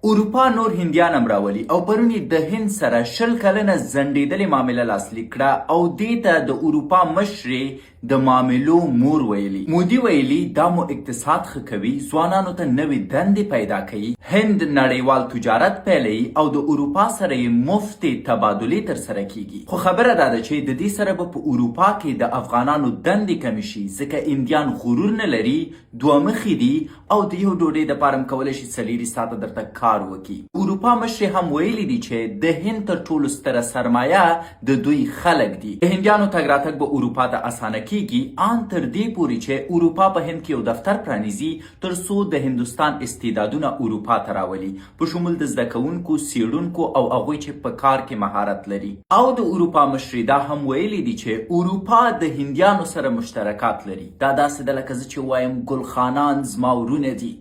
اروپا نور هندیان هم راولي او پرون یې د هند سره 20 کلنه ځنډېدلې معامله لاسلیک کړه او دې ته د اروپا مشرې د معاملو مور ویلي. مودي ویلي، دا مو اقتصاد ښه کوي، ځوانانو ته نوې دندې پیدا کوي، هند نړیوال تجارت پیلوي او د اروپا سره یې مفتې تبادلې ترسره کیږي. خو خبره دا ده چې د دې سره به په اروپا کې د افغانانو دندې کمې شي، ځکه هندیان غرور نه لري، دوه مخي دي او د یو ډوډۍ د پاره هم کولی شي 24 ساعته درته کار وکړي. اروپا مشرې هم ویلي دي چې د هند تر ټولو ستره سرمایه د دوی خلک دي. د هندیانو تګ راتګ به اروپا ته اسانه کیږي، آن تر دې پورې چې اروپا په هند کې یو دفتر پرانیزي تر څو د هندوستان استعدادونه اروپا ته راولي، په شمول د زده کوونکو، څیړونکو او هغوی چې په کار کې مهارت لري. او د اروپا مشرې دا هم ویلي دي چې اروپا د هندیانو سره مشترکات لري. دا داسې ده لکه زه چې ووایم ګل خانان زما ورونه دي.